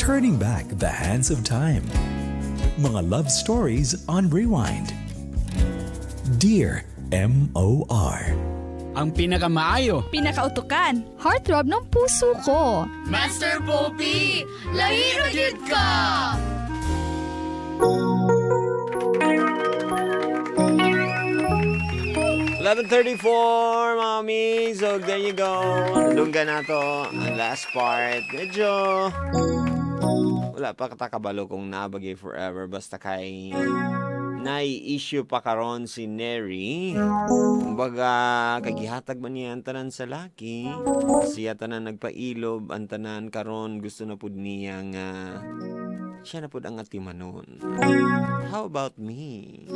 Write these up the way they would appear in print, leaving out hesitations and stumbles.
Turning back the hands of time. Mga love stories on Rewind. Dear MOR. Ang pinakamaayo. Pinakautukan. Heartthrob ng puso ko. Master Poppy, lahi ra gyud ka! 11:34, Mami. So, there you go. Nadunggan na to. Ang last part. Medyo wala pa katakabalo kung nabagay forever. Basta kay nai-issue pa karon si Neri. Kumbaga, kagihatag man niya ang tanan sa laki. Siya tanan nagpailob ang tanan karon, gusto na pud niya nga siya na pud ang atimanon. How about me?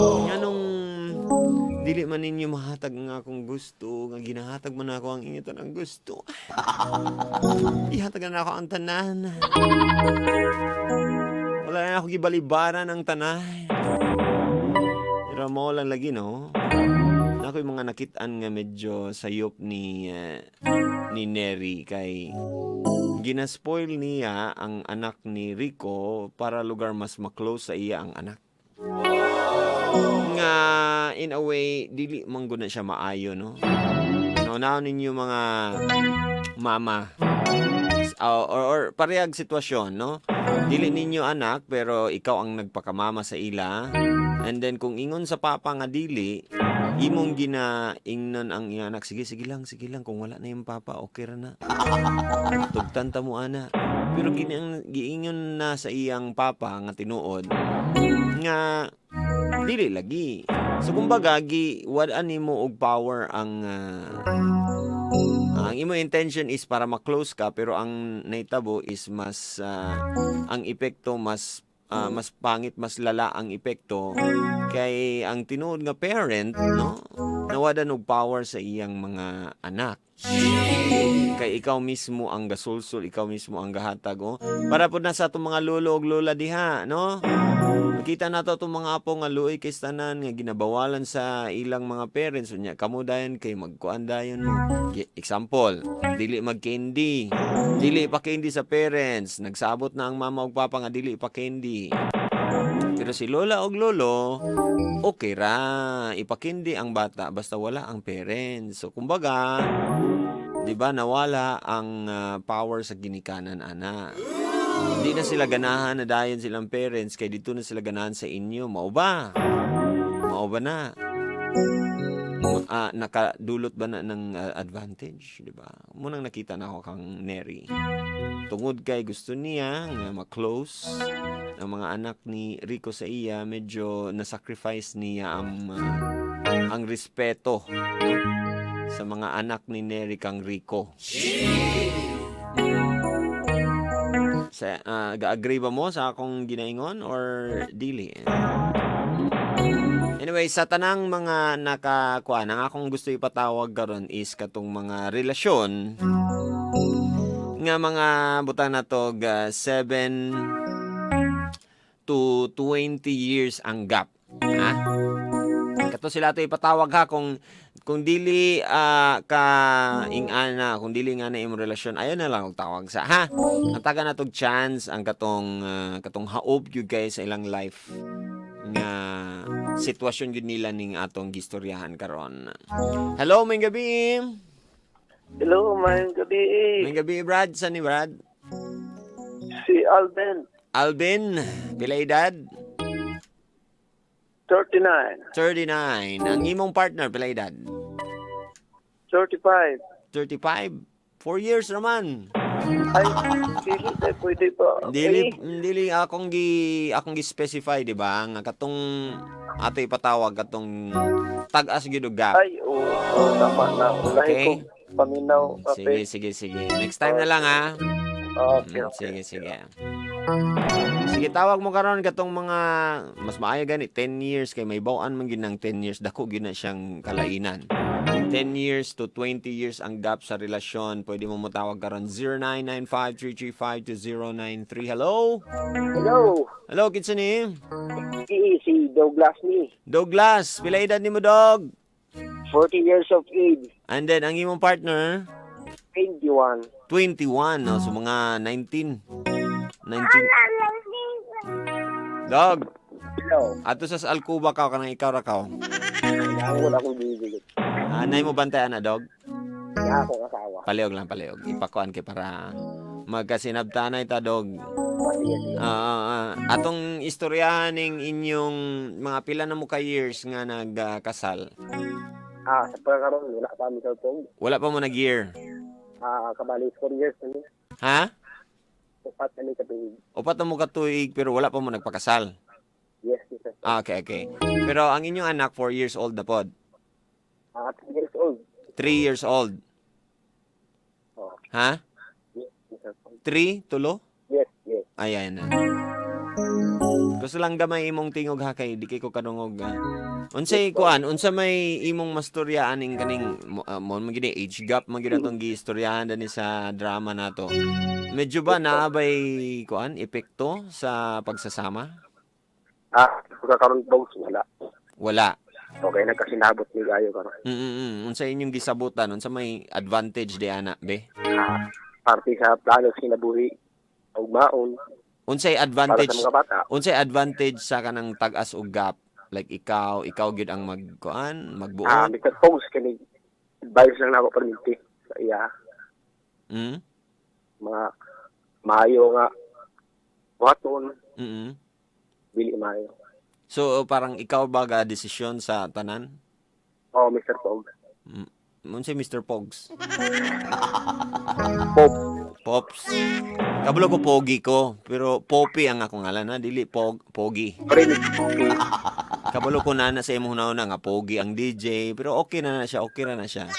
Nganong dili man ninyo mahatag nga akong gusto, nga ginahatag man ako ang inyo tanang gusto? Ihatag na ako ang tanan. Wala na ako gibalibaran ang tanan. Pero mo lang lagi, no? Na ako'y mga nakitaan nga medyo sayop ni Neri kay ginaspoil niya ang anak ni Rico para lugar mas maklose sa iya ang anak. Nga in a way dili man gud na siya maayo, no. No now ninyo mga mama or parehag sitwasyon, no. Dili ninyo anak pero ikaw ang nagpakamama sa ila. And then kung ingon sa papa nga dili, imong ginaingnan ang iyang anak, "Sige, sige lang, sige lang, kung wala na yung papa, okay ra na. Tugtan ta mo ana." Pero giingon na sa iyang papa nga tinuod nga dili lagi. So kumbaga gi wad-an nimo og power ang imo intention is para ma-close ka, pero ang nahitabo is mas ang epekto mas pangit, mas lala ang epekto kay ang tinuod nga parent, no, nawadan og power sa iyang mga anak. Kay ikaw mismo ang gasulsul, ikaw mismo ang gahatag, oh. Para pud na sa atong mga lolo ug lola diha, no? Makita nato atong mga apo nga luoy kay tanan, nga ginabawalan sa ilang mga parents unya kamo dayon kay magkuan dayon mo. Example, dili mag-candy. Dili pa candy sa parents. Nagsabot na ang mama ug papa nga dili pa candy. Pero si lola og lolo, okay ra, ipakindi ang bata basta wala ang parents. So kumbaga, 'di ba, nawala ang power sa ginikanan ana. Hindi na sila ganahan na dayon silang parents kay dito na sila ganahan sa inyo. Mao ba? Mao ba na? Nakadulot ba na ng advantage, di ba? Munang nakita na ako kang Neri. Tungod kay gusto niya nga ma-close ang mga anak ni Rico sa iya, medyo na-sacrifice niya ang respeto, no, sa mga anak ni Neri kang Rico. Sa ga-agree ba mo sa akong ginaingon or dili? Anyway, sa tanang mga nakakuan, ang akong gusto ipatawag karon is katong mga relasyon nga mga butang na to 7 to 20 years ang gap. Ha? Kato sila to ipatawag ha, kung dili ka ingana, kung dili nga na imong relasyon, ayon na lang og tawag sa ha. Ang taga na tog chance ang katong haob gyud kay sa ilang life nga sitwasyon gyud nila ning atong gistoryahan karon. Hello, may gabi. Hello, maayong gabi. May gabi, Brad. Sa ni Brad? Si Alvin. Alvin, pila edad? 39. 39. Ang imong partner, pila edad? 35. 35. 4 years naman. Ay, dili, eh, pwede pa. Dili dili akong gi specify, di ba? Nga katong ato ipatawag katong tag-as gyud og gap. Ay, oo, oh, tama na. Ulahi ko paminaw, Sige, kape. sige, sige. Next time na lang ha. Okay, okay. Sige, sige. Sige, tawag mo karon katong mga mas maayo gani 10 years kay may bawaan man gyud ng 10 years, dako gyud na siyang kalainan. 10 years to 20 years ang gap sa relasyon. Pwede mo motawag karon 0995-335-2093. Hello? Hello, Hello, kinsa ni? si Douglas ni. Douglas, pila edad nimo, dog? 40 years of age, And then ang imong partner, 21. 21, no? So mga 19. 19. Dog, Hello. ato sa Alcuba ka kanang ikaw ra ka. Wala akong bibigit. Anay mo bantay ana, dog? Kaya akong asawa. Paleog lang, paleog. Ipakuan kay para magkasinabtanay ta, dog. Sige, sige. Atong istoryahan ning inyong mga pila na mo ka years nga nagkasal. Sa pagkakaroon, wala pa Mr. Pog. Wala pa mo nag-year. Kabali 4 years na niya. Ha? 4 na niya kapig. 4 na mo ka tuig pero wala pa mo nagpakasal. Yes, Mr. Pog. Okay. Pero ang inyong anak 4 years old na pod. 3 years old. 3 years old. Oh. Ha? Yes, Mr. Pog. 3 tulo? Yes. Ayan na. Gusto lang gamay imong tingog ha kay di kay ko kadungog ha. Unsay kuan, unsa may imong mastorya aning kaning mo mo man gid age gap man gid atong giistoryahan dani sa drama nato. Medyo ba naa bay kuan epekto sa pagsasama? Sa pagkakaroon, Pogs, wala. Wala. Okay, nagkasinabot ni Gayo karon. Unsa inyong gisabutan, unsa may advantage di ana be? Parte sa plano sa kinabuhi, ugmaon, Unsay para advantage sa mga bata. Unsay advantage sa kanang tag-as og gap? Like ikaw gyud ang magkuan, magbuot. Mr. Pogs, kani advice lang na ako perminti sa iya. Mga maayo nga buhaton, dili maayo. So parang ikaw ba ga desisyon sa tanan? Oh, Mr. Pog. Unsay Mr. Pogs? Pop. Pops. Kabalo ko pogi ko, pero Poppy ang akong ngalan ha, dili Pog, Pogi. Sorry, Mr. Pogi. Kabalo ko na na sa imong hunahuna nga pogi ang DJ, pero okay na na siya, okay ra na siya.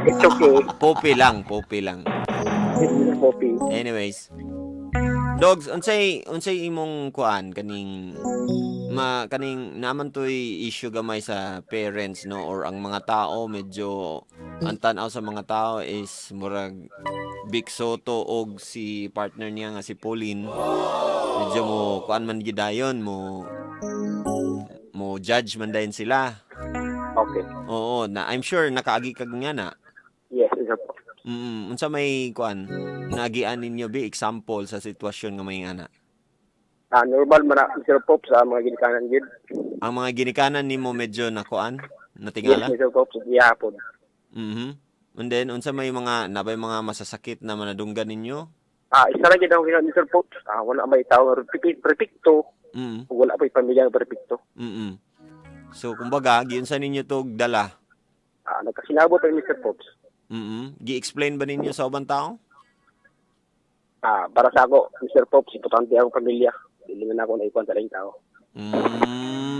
It's okay. Poppy lang, Poppy lang. It's Mr. Poppy. Anyways. Dogs, unsay unsay imong kuan kaning ma kaning naman toy issue gamay sa parents, no, or ang mga tao medyo ang tan-aw sa mga tao is murag Big Soto og si partner niya nga si Pauline, medyo mo kuan man gidayon mo mo judge man dayon sila. Okay. Oo, na I'm sure nakaagi kag nga na. Yes, Mr. Pog. Unsa may kuan naagian ninyo be example sa sitwasyon nga may ana? Normal man na, Mr. Pop, sa mga ginikanan gid. Ang mga ginikanan nimo medyo nakuan, Yes, natingala. Mr. Pop, gihapon. And then unsa may mga nabay mga masasakit na manadunggan ninyo? Isa lang gid ako gina, Mr. Pop. Wala may tao nga perfecto. Wala pa pamilya nga perfecto. So kumbaga giunsa ninyo tog dala? Nagkasinabot ang Mr. Pops. Gi-explain ba ninyo sa ubang tao? Para sa ako, Mr. Pops, importante ang pamilya. Dili na ako naikuan sa laing tao.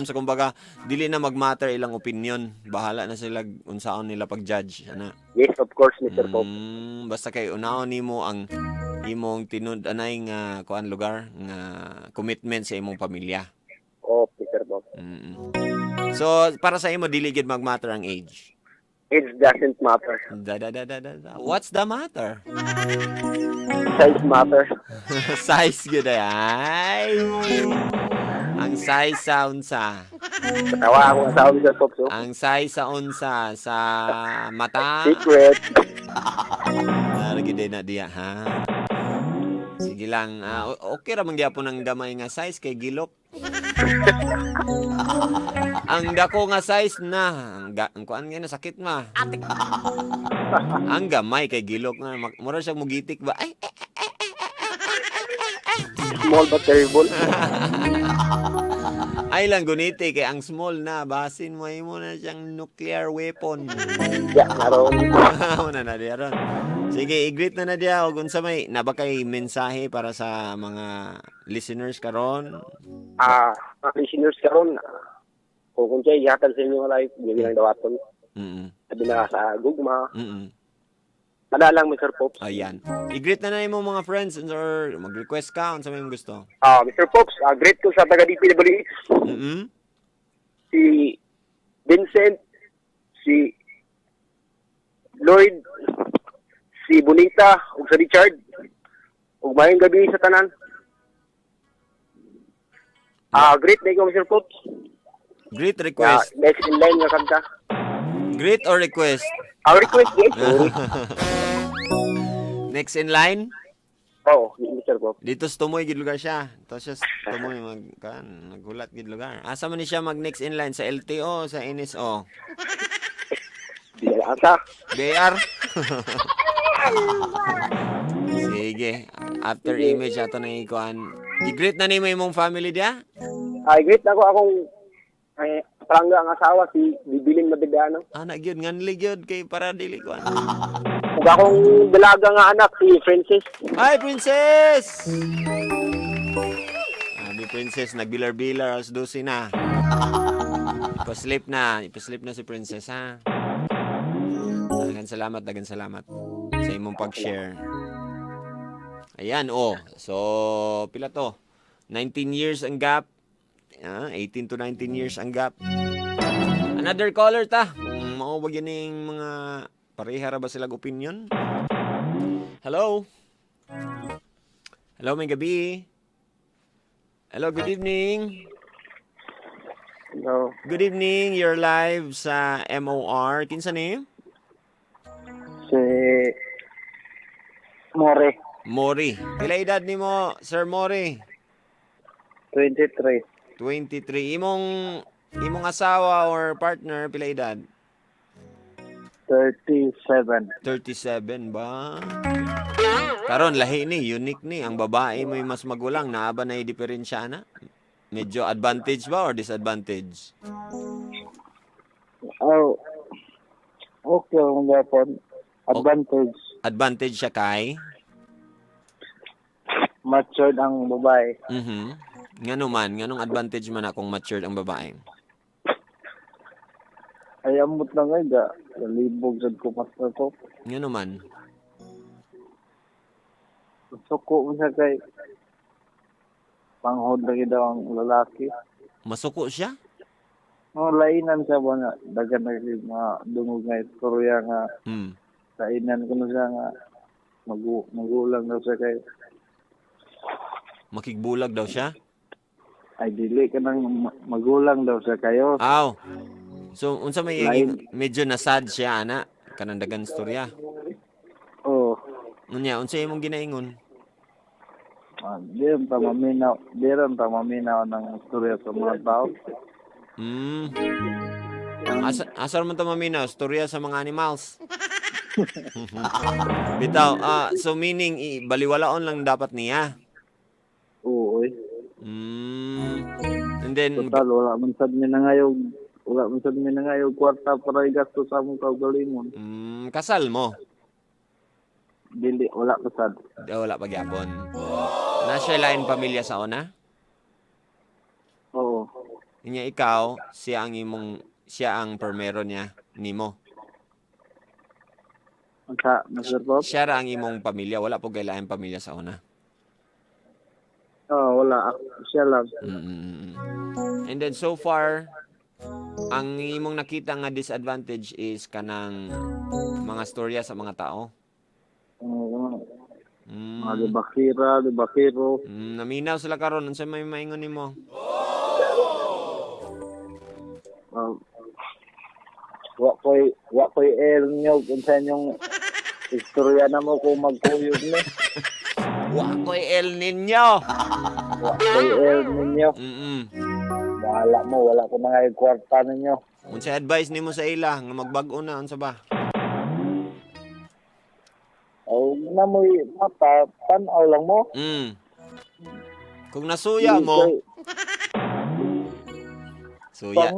So kumbaga dili na magmatter ilang opinion, bahala na sila unsaon nila pag-judge ana. Yes, of course, Mr. Pops. Basta kay unahon nimo ang imong tinud-anay nga kuan lugar nga commitment sa imong pamilya. Oh, Mr. Pops. So para sa imo dili gid magmatter ang age. Age doesn't matter. Da da da da da. Da. What's the matter? Size matter. Size gid ay. Ang size sa unsa. Katawa ako asawa, Mr. Pops. Oh. Ang size sa unsa sa mata. Secret. Lagi din na diya ha. Sige lang. Okay ra man gyapon ang gamay nga size kay gilok. Ang dako nga size na ang kuan nga na sakit ma. Ang gamay kay gilok nga mura siya mugitik ba? Ay, ay, Small but terrible. Ay lang guniti kay ang small na basin mo imo na siyang nuclear weapon. Yeah, naroon. Mo na na diya ron. Sige, i-greet na na diya og unsa may naba kay mensahe para sa mga listeners karon? Mga listeners karon, kung kung ihatag sa inyong life, hindi lang dawaton. Sabi na sa gugma. Wala lang, Mr. Pops. Ayan. I-greet na na imo mga friends or mag-request ka unsa may imong gusto. Mr. Pops, great ko sa taga DPWH. Si Vincent, si Lloyd, si Bonita, ug sa Richard. Ug maayong gabi sa tanan. Great na ikaw, Mr. Pops. Great request. Next in line nga kanta. Greet or request? Our request, yes. Sorry. Next in line? Oo, Mr. Bob. Dito sa Tumoy gid lugar siya. Ito siya sa Tumoy mag kan, naghulat gid lugar. Asa man ni siya mag next in line, sa LTO, sa NSO? Di na asa. BR. Sige, after image ato na ikuan. I-greet na nimo imong family dia? Ay, great ako akong ay, palangga ang asawa si Bibilin Madagano. Ana gyud, nganli gyud kay para dili kuan. Ug akong dalaga nga anak si Francis. Hi, Princess! Abi Princess, nagbilar-bilar, alas 12 na. Ipa-sleep na, ipa-sleep na si Princess, ha? Dagan salamat sa imong pag-share. Ayan, oh. So, pila to? 19 years ang gap. 18 to 19 years ang gap. Another caller ta. Kung mao ba gining mga pareha ra ba sila opinion? Hello? Hello, may gabi. Hello, good evening. Hello. Good evening. You're live sa MOR. Kinsa ni? Si More. Mori. Pila edad nimo, Sir Mori? 23. 23. Imong asawa or partner pila edad? 37. 37 ba? Karon lahi ni, unique ni ang babae may mas magulang, naa ba na diferensya na? Medyo advantage ba or disadvantage? Oh, okay ang gapon. Advantage. Advantage siya kay? Matured ang babae. Ngano man, nganong advantage man akong matured ang babae? Ay, amot lang ay, ga. Libog sad ko master ko. Ngano man? Suko mo siya kay panghod lagi daw ang lalaki. Masuko siya? No, lainan siya ba nga dagan na gyud mga dungog nga istorya nga lainan ko na siya nga magulang daw siya kay Makigbulag daw siya? Ay, dili ka nang magulang daw siya kayo. Aw. So unsa may Lain. medyo na sad siya ana kanang dagan storya. Oh. Unya, unsa imong ginaingon? Ah, di rin ta maminaw ng istorya sa mga tao. Asa man ta maminaw storya sa mga animals? Bitaw, so meaning baliwalaon lang dapat niya. Oo, oy. And then Total wala man sad mi nangayog kwarta para igasto sa among kaugalingon. Kasal mo? Dili, wala pa sad. Di, wala pa gyapon. Na siya lain pamilya sa una? Oo. Niya ikaw, siya ang permero niya nimo. Unsa, Mr. Bob? Siya ra ang imong pamilya, wala po kay lain pamilya sa una. Oo, wala. Siya lang. And then so far, ang imong nakita nga disadvantage is kanang mga storya sa mga tao. Oo. Mga libakira, libakiro. Naminaw sila karon, unsa may maingon nimo? Wa ko'y air nyo kung sa inyong istorya na mo kung magkuyog ni. Wa ko'y El ninyo. Wa ko'y air ninyo. Wala mo, wala ko na ngayon kwarta ninyo. Unsa advice nimo sa ila nga magbag-o na, unsa ba? O, na mo'y mata, tanaw lang mo. Kung nasuya mo, suya.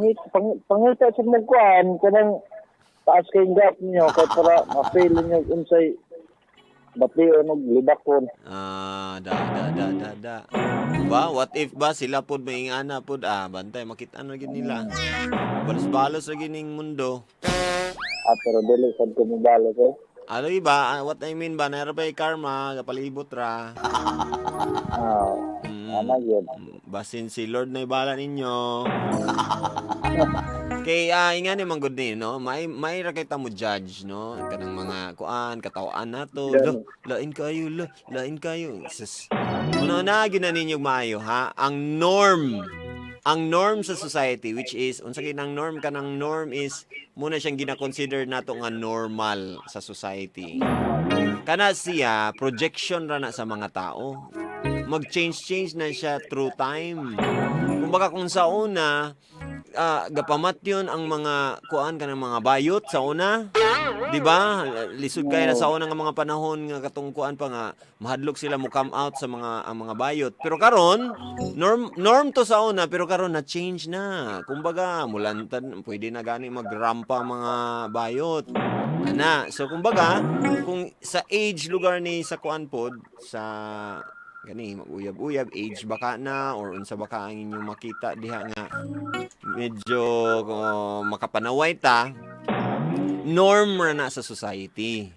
Pangita sa mong kuhan, kanang taas kayong gap ninyo, kay para ma-feel ninyo unsay bation og libakon. Ah, da da da da da. Ba, what if ba sila pod may ingana pod, bantay makita na gid nila. Balos-balos ra gining mundo. Ah, pero dili sad ko mobalos eh. Ano iba, what I mean ba, naira pa yung karma, kapalibot ra. Ana yun. Basin si Lord na ibala ninyo. Kay ingani man gud ni, no? May ra kay ta mo judge, no? Kanang mga kuan, katawaan nato. Lo, lain kayo, lo, lain kayo. Sus. Una na gyud na ninyo maayo, ha? Ang norm Ang norm sa society, which is unsa kay nang norm, kanang norm is muna siyang gina-consider nato nga normal sa society. Kana siya, projection ra na sa mga tao. Mag-change-change na siya through time. Kumbaga kung sa una, gapamatyon ang mga kuan, kanang mga bayot sa una, 'di ba? Lisod kay na sa una nga mga panahon nga katong kuan pa nga mahadlok sila mo come out sa mga ang mga bayot. Pero karon, norm norm to sa una, pero karon na change na. Kumbaga, mulantan pwede na gani magrampa ang mga bayot. Ana, so kumbaga, kung sa age lugar ni sa kuan pod sa gani mag-uyab-uyab age baka na or unsa baka ang inyong makita diha nga medyo makapanaway ta, norm ra na sa society.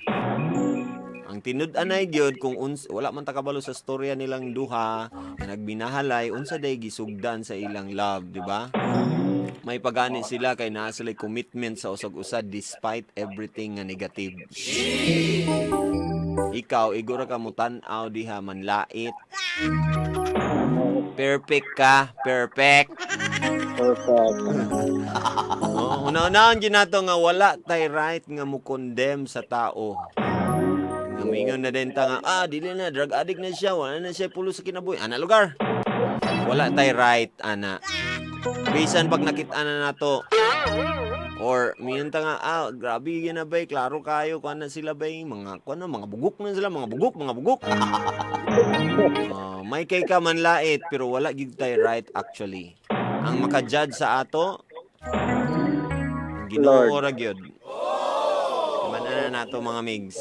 Ang tinud-anay gyud kung wala man ta kabalo sa storya nilang duha na nagbinahalay, unsa day gisugdan sa ilang love, di ba? May pagani sila kay naa sila commitment sa usag-usa despite everything nga negative. Ikaw, igura ka mo tan-aw diha manlait. Perfect ka, perfect. Perfect. Oh, una-unahan gyud nato nga wala tay right nga mo condemn sa tao. Nga moingon na din ta nga, dili na, drug addict na siya, wala na siya pulo sa kinabuhi. Ana lugar. Wala tay right ana. Bisan pag nakita na nato or miyon ta nga, grabe yun na bay, klaro kayo kuan na sila bay, mga kuan na, mga bugok na sila, mga bugok, mga bugok. Oh, may kay ka manlait pero wala gyud tay right actually. Ang maka-judge sa ato, Ginoo ra gyud. Man ana nato, mga migs.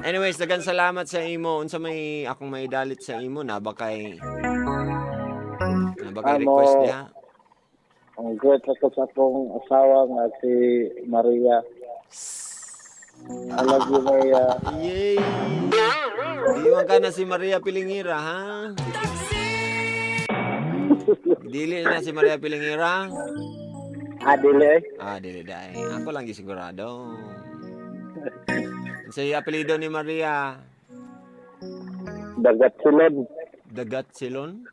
Anyways, dagan salamat sa imo. Unsa may akong maidalit sa imo na ba kay Amo. request diha? Ang great ako sa akong asawa nga si Maria. I love you, Maria. Yay! Di man ka na si Maria Pilingira, ha? Dili na si Maria Pilingira? Ah, dili. Ah, dili dai. Ako lang gisigurado. Sa apelyido ni Maria? Bagat Silon. Dagat Silon?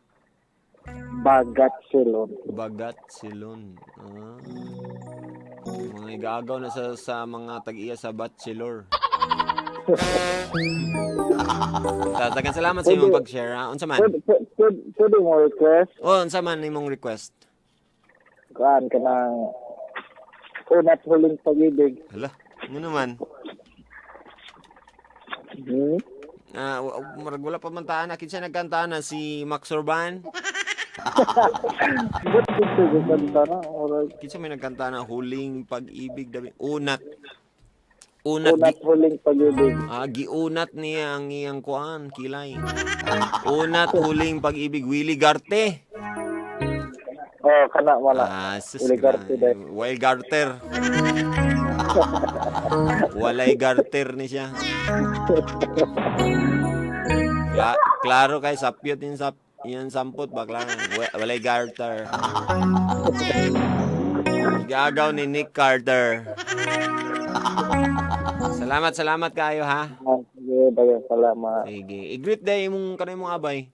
Bagat Silon. Bagat Silon. Ah. Mga igagaw na sa mga tag-iya sa bachelor. Tatagan salamat sa imong pag-share, ha? Unsa man? Pwede mo request? Oh, unsa man imong request? Kuan ka ng Una't Huling Pag-ibig. Hala, ano naman? Hmm? Ah, murag wala pa man taan. Kinsa nagkanta na si Max Urban? Ba't ito kanta na? Murag Kinsa may nagkanta na Huling Pag-ibig dami unat. Unat. Una't Huling Pag-ibig. Ah, giunat niya ang iyang kuan, kilay. Una't Huling Pag-ibig, Willie Garte. Oh, kana wala. Ah, sus, Willie Garte dahil. Walay garter. Walay garter ni siya. Klaro kay sapyot yung yan sampot ba, klaro. Walay garter. Gagaw ni Nick Carter. Salamat, salamat kayo ha. Ah, sige, daghang salamat. Sige. I-greet day imong kanay mong abay.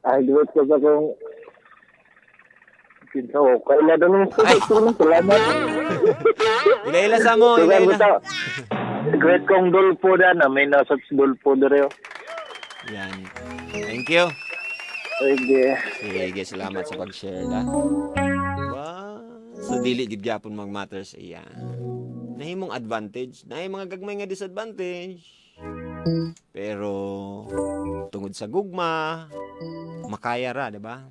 Ay, great ko sa kong kinsa ko. Kaila daw nung Ay. salamat. Ila-ila sa mo, ila-ila. Great kong dulpo da na may nasa dulpo dire. Yan. Thank you. Sige. Sige, salamat sa pag-share da. Wow. So dili gid gyapon mag-matter sa iya. Nahimong advantage, naay mga gagmay nga disadvantage. Pero tungod sa gugma, makaya ra, di ba?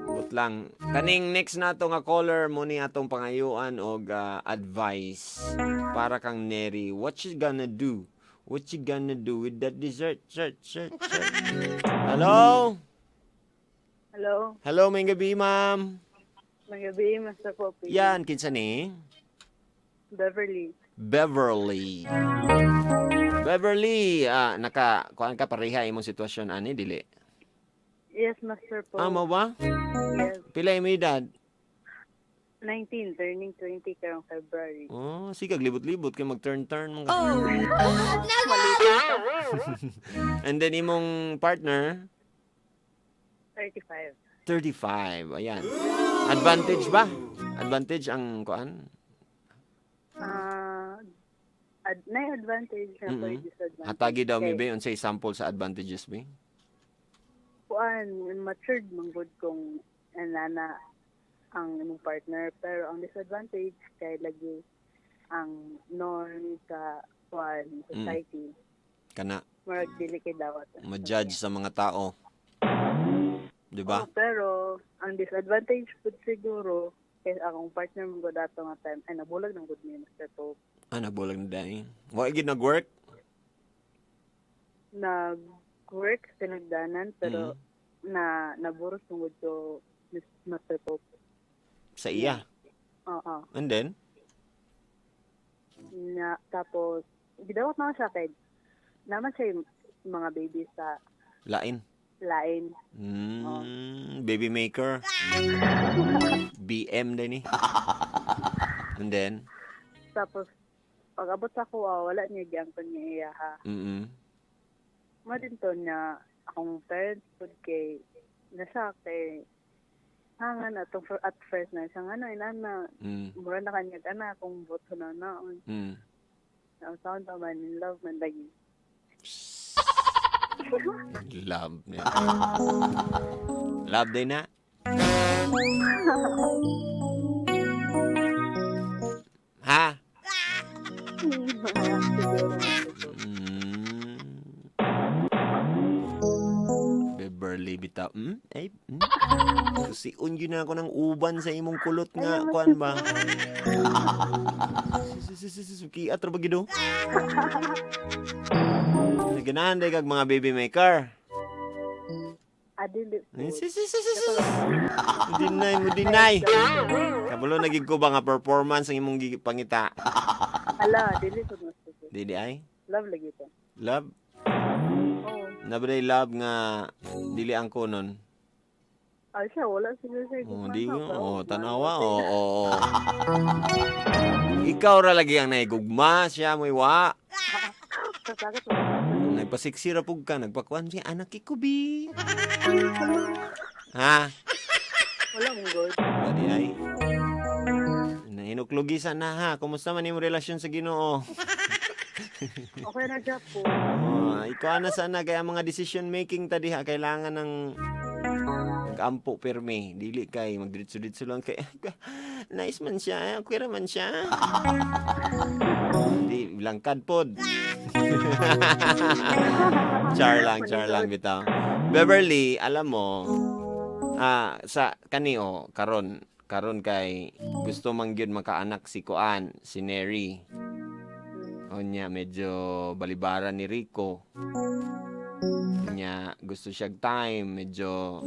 But lang kaning next nato nga caller mo ni atong pangayuan og advice para kang Neri. What you gonna do? What you gonna do with that dessert? Shirt, shirt, shirt. Hello? Hello, Hello, may gabi, ma'am. Magabi, Master Poppy. Yan, kinsa ni? Beverly. Beverly. Beverly, naka kuan ka, pareha imong sitwasyon ani, dili? Yes, Master Po. Ah, mo ba? Yes. Pila imong edad? 19, turning 20 karong February. Oh, sige, libot-libot kay mag-turn-turn man ka. And then imong partner? 35. 35. Ayan. Advantage ba? Advantage ang kuan? Ah, na advantage na po, disadvantage. Hatagi daw mi Kay, be unsay sample sa advantages be? Kuan, matured man gud kung nana ang imong partner, pero ang disadvantage kay lagi ang norm sa kuan society. Kana Murag dili kay dawat. ma-judge sa mga tao. 'Di ba? Oo, pero ang disadvantage pud siguro kay akong partner mo gud ato nga time ay nabulag ng gud ni Mr. Pope. Ah, nabulag na dai. Wa gid nag-work? Nag-work sa nagdanan pero na naburos ng gud ko, Mr. Pope. Sa iya. Oo. And then Na, tapos gidawat naman siya kay naman siya yung mga baby sa lain. Lain. Baby maker. BM din eh. And then Tapos pag abot sa ako, ah, wala niya giangkon niya iya ha. Mo din to niya akong parents pud kay nasa kay hangan atong at first na siya nga ano inana mura na kanya ana akong boto na naon ang sound pa man in love man lagi. Love niya. Love day na. Ha? Siguro. Beverly bitaw. Ay. Susiun yun na ako ng uban sa imong kulot nga kuan ba. Kiat ra ba gido? Naganahan day kag mga baby maker. Adili po. Deny mo deny. Kabalo na gid ko ba nga performance ang imong pangita. Ala, dili po, Master Pope. Dili ay. Love lagi to. Love. Oh. Nabaday love nga dili ang kunon. Ay siya, wala siguro siya. Oh, di oh, tanawa. Oo, oh, Ikaw ra lagi ang naigugma siya mo iwa. Kasakit mo. Nagpasiksira pug ka, nagpakuan siya anak ko bi. Ha? Wala mong gold. Dali ay. Nahinuklugi na ha. Kumusta man imong relasyon sa Ginoo? Okay na siya po. Oh, ikaw na sana kaya mga decision making ta diha kailangan ng nag-ampo pirmi. Dili kay magdiretso-diretso lang kay nice man siya, okay ra man siya. Di langkad pod. Char lang bitaw. Beverly, alam mo, sa kani oh, karon karon kay gusto man gyud makaanak si Kuan, si Neri. Onya medyo balibaran ni Rico. Nya gusto siya time, medyo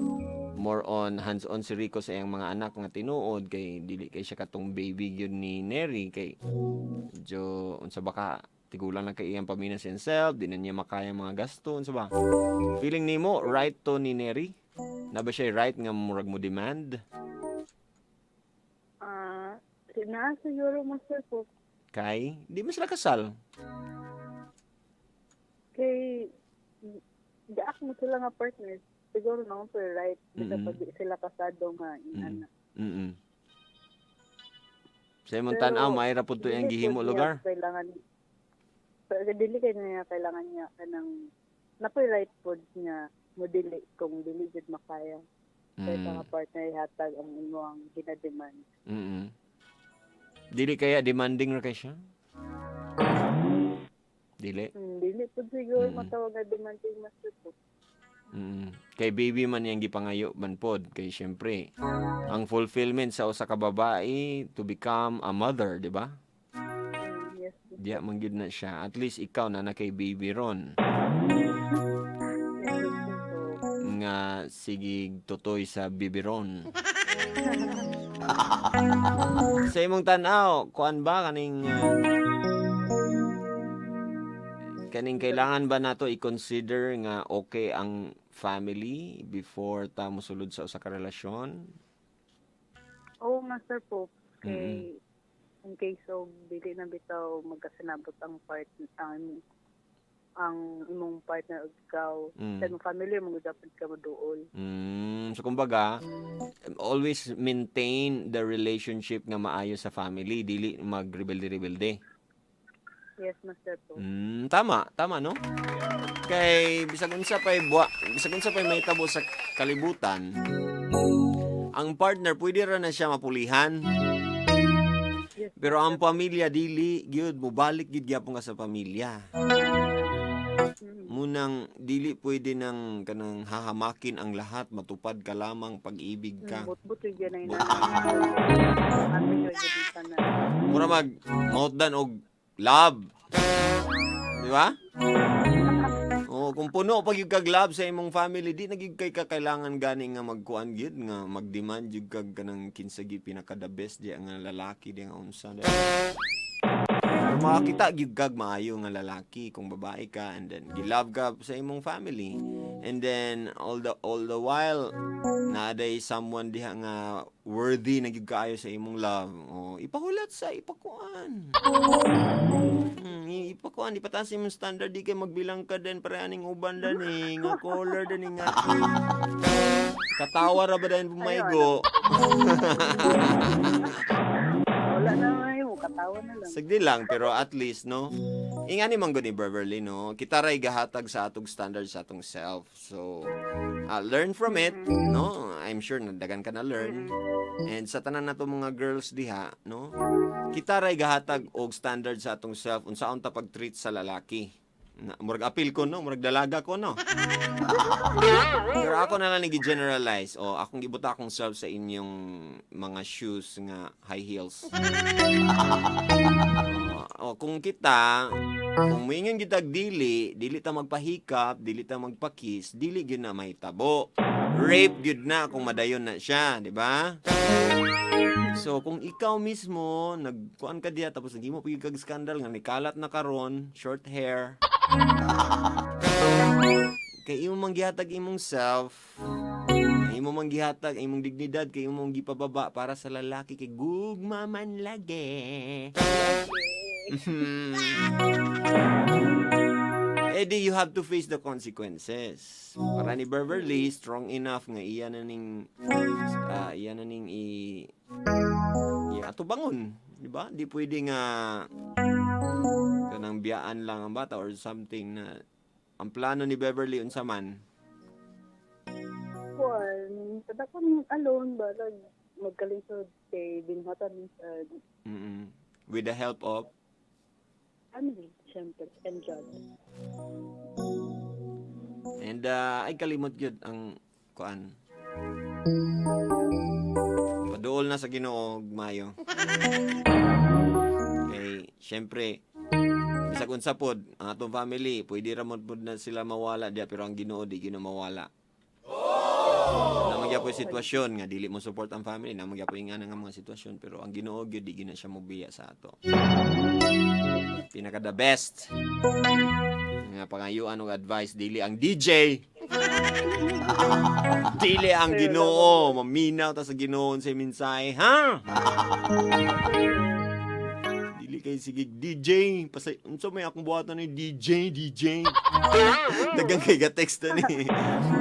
more on hands-on si Rico sa iyang mga anak nga tinuod kay dili kay siya katong baby gyud ni Neri kay medyo unsa ba ka tigulang na kay iyang pamina sa himself, di na niya makaya ang mga gasto, unsa ba? Feeling nimo right to ni Neri? Na ba siya right nga murag mo demand? Ah, naa siguro, Master Pope. Kay di man sila kasal. Kay gaak mo sila nga partners. Siguro na po right. Bisa pag di sila kasado nga inana. Sa imong Pero, tan-aw maay ra pud to iyang dili gihimo pud niya lugar. Kailangan, pero dili kay niya kailangan niya kanang napoy right pod niya mo dili kung dili jud makaya. Kaya sa nga partner ihatag ang imong ginademand. Dili kaya demanding ra kay siya? Dili. Dili pud siguro matawag na demanding, Master po. Kay baby man yang gipangayo man pod kay syempre ang fulfillment sa usa ka babae to become a mother, di ba? Yes. Diya man gyud na siya. At least ikaw na na kay baby ron Yes, Master po. nga sige tutoy sa bibiron. Sa imong tan-aw, kuan ba kaning kailangan ba nato i-consider nga okay ang family before ta mosulod sa usa ka relasyon? Oo, Master po. Kay in case of dili na bitaw magkasinabot ang part ang Ang imong partner ug ikaw sa imong family mo dapat ka moduol. So kumbaga, always maintain the relationship nga maayo sa family, dili magrebelde-rebelde. Yes, Master po. Tama, tama, no? Kay bisag unsa pay buwa, bisag unsa pay mahitabo sa kalibutan, ang partner pwede ra na siya mapulihan. Yes. Pero ang pamilya dili gyud, mobalik gyud gyapon ka sa pamilya. Munang dili pwede nang kanang hahamakin ang lahat, matupad ka lamang pag-ibig ka. But-but yung na But- ina. Mura mag mautdan og love. Di ba? Oh, kung puno pag yung kag love sa imong family, di na gyud kay ka kailangan gani nga magkuan gyud nga magdemand gyud kag kanang kinsa gyud pinaka the best di nga lalaki di nga unsa di. Pero makakita gyud kag maayo nga lalaki kung babae ka and then gilove ka sa imong family. And then all the while naaday someone diha nga worthy na gyud kaayo sa imong love. Oh, ipahulat sa ipakuan. Ipakuan, ipataas imong standard, di kay magbilang ka din pare aning uban dan eh, nga color din eh, nga. Katawa ra ba din pumaygo? Wala na ngayon, katawa na lang. Sagdi lang, pero at least, no? Ingani man gud ni Beverly, no? Kita ray gahatag sa atong standard sa atong self. So, learn from it, no? I'm sure nadagan ka na learn. And sa tanan nato mga girls diha, no? Kita ray gahatag og standard sa atong self unsaon ta pag-treat sa lalaki. Na, murag apil ko, no? Murag dalaga ko, no? Pero ako na lang nag-generalize. O, akong gibuta akong self sa inyong mga shoes nga high heels. O, kung kita, kung moingon kitag dili, dili ta magpahikap, dili ta magpakis, dili gyud na mahitabo. Rape gyud na kung madayon na siya, di ba? So, kung ikaw mismo, nagkuan ka diya, tapos naghimo pa gyud kag scandal nga nikalat na karon, short hair. Kay imo mang gihatag imong self, imo mang gihatag imong dignidad, kay imong gipababa para sa lalaki kay gugma man lagi. Eh di you have to face the consequences. Para ni Beverly, strong enough nga iya na ning i atubangon, di ba? Di pwede nga kanang biyaan lang ang bata or something na ang plano ni Beverly unsa man. Kuan, tadakon alone ba lag magkalisod kay binhatan sa With the help of family, syempre, and job. And ay kalimot gyud ang kuan. Paduol na sa Ginoo og mayo. Kay syempre bisag unsa pod ang atong family, pwede ra man pod na sila mawala diya, pero ang Ginoo di gyud na mawala. Oh! Naa man gyapon sitwasyon nga dili mo support ang family, naa man gyapon nga nga mga sitwasyon, pero ang Ginoo gyud di gyud na siya mobiya sa ato. Pinaka the best nga pangayuan og advice dili ang DJ. Dili ang Ginoo, maminaw ta sa Ginoo sa mensahe, ha? Dili kay sige DJ, pasay unsa may akong buhatan ni DJ, DJ. Dagang kay ga text na ni.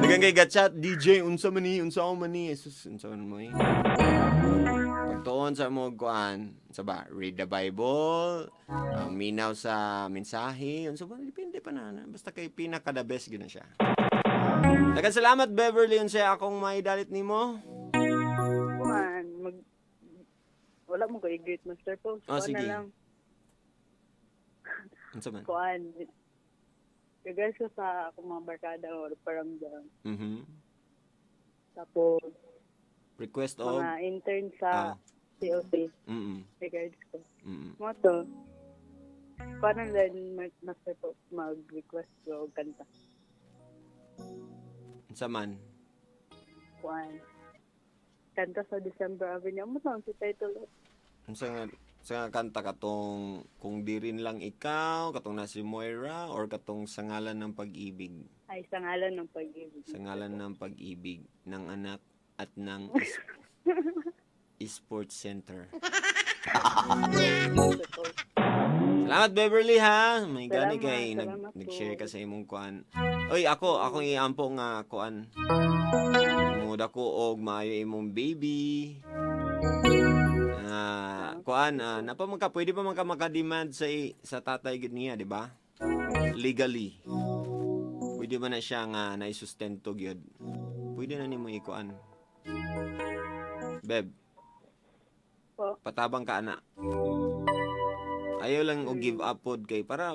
Dagang kay ga chat DJ, unsa man ni, unsa man ni, Jesus, unsa man mo eh. Pagtuon sa mo kuan, sa ba, read the Bible, minaw sa mensahe, unsa ba, depende pa na. Basta kay pinaka the best gyud na siya. Daghang salamat, Beverly, unsa akong maidalit nimo? Kuan, mag wala mo ko i-greet, Master po. Oh, Kuan sige. na lang. Unsa man? Kuan. Regards ko sa akong mga barkada or paramdam. Tapos, Request og mga intern sa COC. Regards ko. Mo to. Kuan na lang, Master po, mag-request ko og kanta. Unsa man? Kuan. Kanta sa December Avenue. Amo to ang si title. Unsa nga sa nga kanta, katong Kung Di Rin Lang Ikaw, katong na si Moira, or katong Sa Ngalan ng Pag-ibig? Ay, Sa Ngalan ng Pag-ibig. Sa Ngalan ng Pag-ibig ng Anak at ng Sports Center. Master po. Salamat, Beverly, ha. May gani Salamat, kay salamat po. nag-share ka sa imong kuan. Oy, ako iampo nga kuan. Muda ko og maayo imong baby. Ah, kuan, napa man ka, pwede pa man ka maka-demand sa tatay gid niya, di ba? Legally. Pwede ba na siya nga naisustento gyud? Pwede na nimo ikuan. Beb. Po. Patabang ka, ana. Ayaw lang og give up pod kay para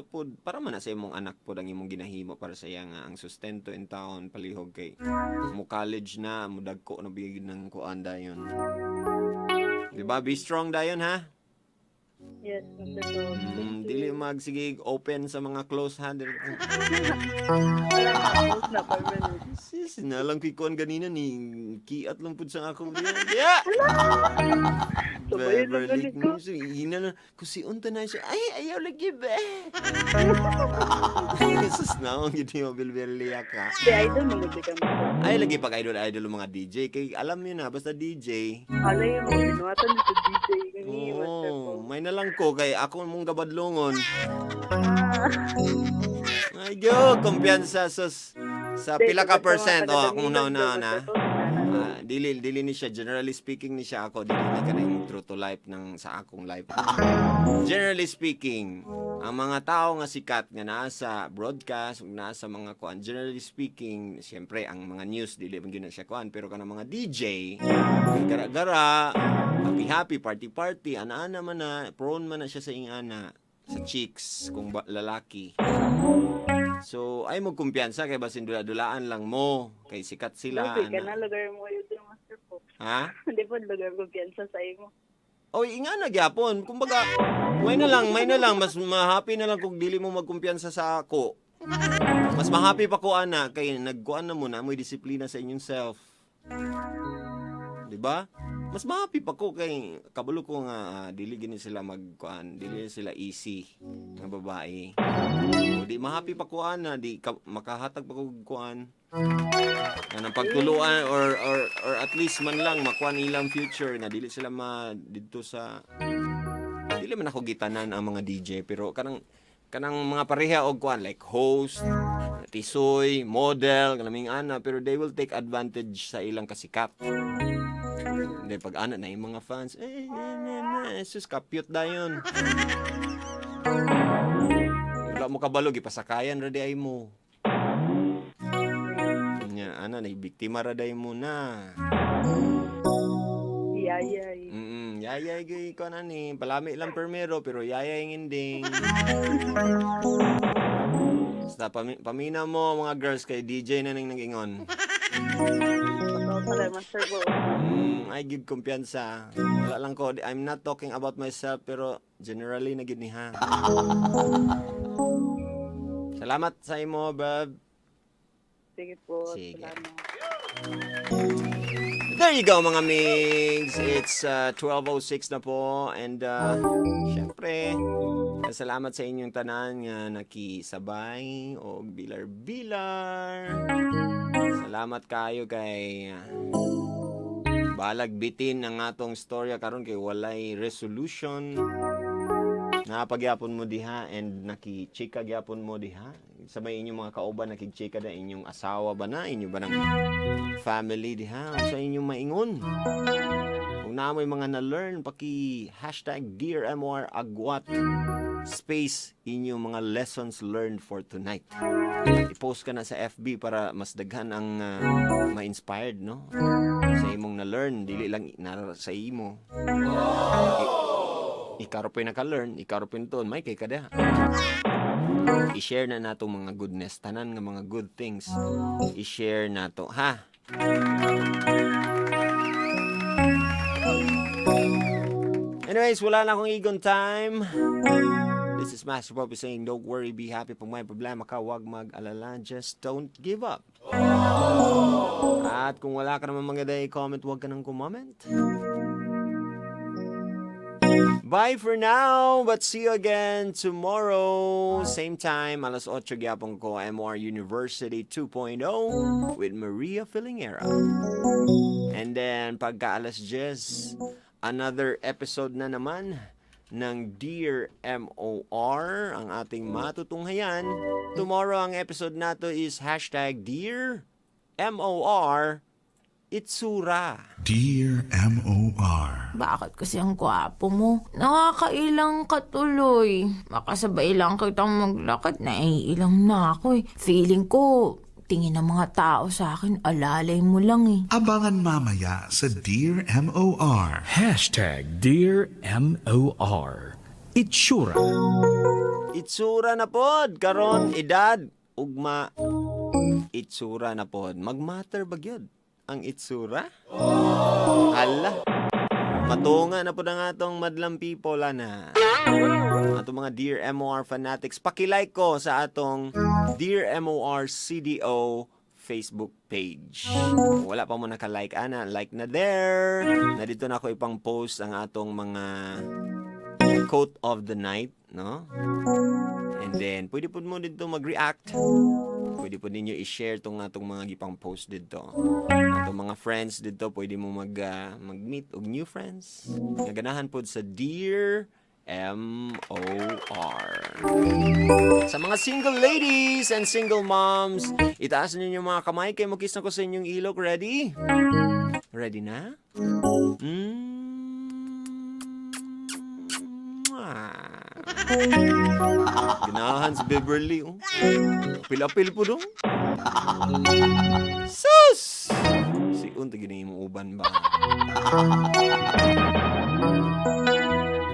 man na sa imong anak pod ang imong ginahimo para sa iya nga ang sustento in town palihog kay mo college na, mo dagko na bigid ng kuan dayon. Di ba? Be strong dayon, ha? Yes, Master Bob. Thank you. Dili magsige open sa mga close ha. Wala na, close na permanent. Sis, nalang ko'y kuan ganina ni kiat lang pud sa akong diya. Sabayan lang Beverly, ganit ko. hina na. Kung si unta na siya, ay, ayaw lagi ba? Sus na, ang gini mo, Bilberly ka. Di idol mo gud ka mo. Ay, lagi pag idol-idol ang mga DJ. Kay alam niyo na, basta DJ. Alay mo binuhatan sa DJ kani, Master Oo, Bob. may nalang ko kay ako mong gabadlongon. Ah. Ay, go, kumpiyansa sus sa pila ka percent oh akong una na. Ah, dili dili ni siya, generally speaking ni siya, ako dili ni kanang true to life ng sa akong life. Generally speaking, ang mga tao nga sikat nga naa sa broadcast ug naa sa mga kuan, generally speaking, siyempre ang mga news dili man gyud na siya kuan, pero kanang mga DJ, gara-gara, happy happy, party party, ana-ana man na, prone man na siya sa ingana sa chicks kung ba, lalaki. So, ay mo kumpiyansa kay basin dula-dulaan lang mo kay sikat sila. Grabe ka Ana. na lugar mo yun, Master Bob. Ha? Hindi po lugar kumpiyansa sa imo. Oy, inga na gyapon. Kumbaga, may na lang mas ma-happy na lang kung dili mo magkumpiyansa sa ako. Mas ma-happy pa ko ana kay nagkuan na mo na mo'y disiplina sa inyong self. 'Di ba? Mas ma-happy pa ko kay kabalo ko nga dili gini sila magkuan, dili sila easy nga babae. O, di ma-happy pa ko ana, di ka, makahatag pa ko og kuan. Kanang pagtuluan or at least man lang makuan ilang future nga dili sila ma didto sa, dili man ako gitanan ang mga DJ, pero kanang kanang mga pareha og kuan like host, tisoy, model, kanang ana, pero they will take advantage sa ilang kasikat. Hindi pag ana na yung mga fans, eh, eh, eh, eh, sus, kapyot dayon. Wala mo kabalo, gipasakayan ra di ay mo. Nya, ana, biktima ra day mo na. Yayay. Yayay gyud ko na ni, palami lang permero pero yayay ang ending. Basta pamina mo mga girls kay DJ na ning nag-ingon. Totoo pala, Master Bob. I give kumpiyansa. Wala lang ko, I'm not talking about myself pero generally na gid ni ha. Salamat sa imo, Bob. Sige po. Sige. Salamat. There you go, mga migs. It's 12:06 na po and syempre, salamat sa inyong tanan nga nakisabay og bilar-bilar. Salamat kayo kay balag bitin ang atong storya karon kay walay resolution. Napagyapon mo diha and nakichika gyapon mo diha sa may inyong mga kauban, nakigchika na inyong asawa ba na inyo ba ng family diha sa inyong maingon. Kung naa moy mga na-learn, paki #DearMORAgwat space inyong mga lessons learned for tonight. I-post ka na sa FB para mas daghan ang ma-inspired, no, sa imong na-learn, dili lang na sa imo. Ikaw pa yung naka-learn, ikaw pa yung tuon, may kay kada. I-share na nato mga goodness, tanan nga mga good things. I-share nato, ha? Anyways, wala na akong igon time. This is Master Poppy saying, don't worry, be happy. Pag may problema ka, huwag mag-alala. Just don't give up. At kung wala ka naman maganda i-comment, huwag ka nang comment. Bye for now, but see you again tomorrow. Same time, alas 8 gyapon ko, MR University 2.0 with Maria Filingera. And then, pagka alas 10, another episode na naman ng Dear MOR ang ating matutunghayan. Tomorrow, ang episode nato is #DearMORItsura. Dear MOR. Bakit kasi ang gwapo mo? Nakakailang ka tuloy. Makasabay lang kitang maglakad, naiilang na ako eh. Feeling ko, tingin ng mga tao sa akin, alalay mo lang eh. Abangan mamaya sa Dear MOR. #DearMOR. Itsura. Itsura na pod karon edad ugma itsura na pod. Magmatter ba gyud ang itsura? Hala. Matunga na pod ang atong madlang people ana. Atong mga Dear MOR fanatics, paki-like ko sa atong Dear MOR CDO Facebook page. Kung wala pa mo naka-like ana, like na there. Na dito na ako ipang post ang atong mga quote of the night, no? And then, pwede po mo dito mag-react. Pwede po ninyo i-share tong atong mga gipang post dito. Atong mga friends dito, pwede mo mag-meet og new friends. Nga ganahan pod sa Dear MOR. Sa mga single ladies and single moms, itaas ninyo yung mga kamay kay mo-kiss na ko sa inyong ilok. Ready? Ready na? Mwah. Ganahan si Beverly, oh. Apil-apil po dong. Sus! Si unta gini mo uban ba?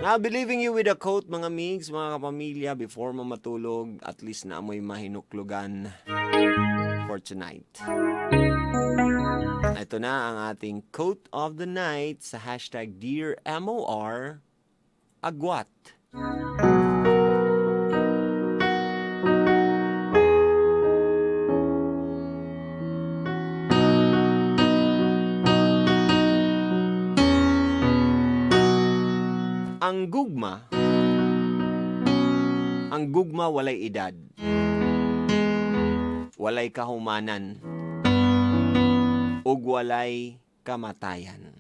Now, believing you with a quote, mga migs, mga kapamilya, before mo matulog, at least na amoy mahinuklugan for tonight. Ito na ang ating quote of the night sa #DearMOR, Agwat. Ang gugma walay edad. Walay kahumanan. Ug walay kamatayan.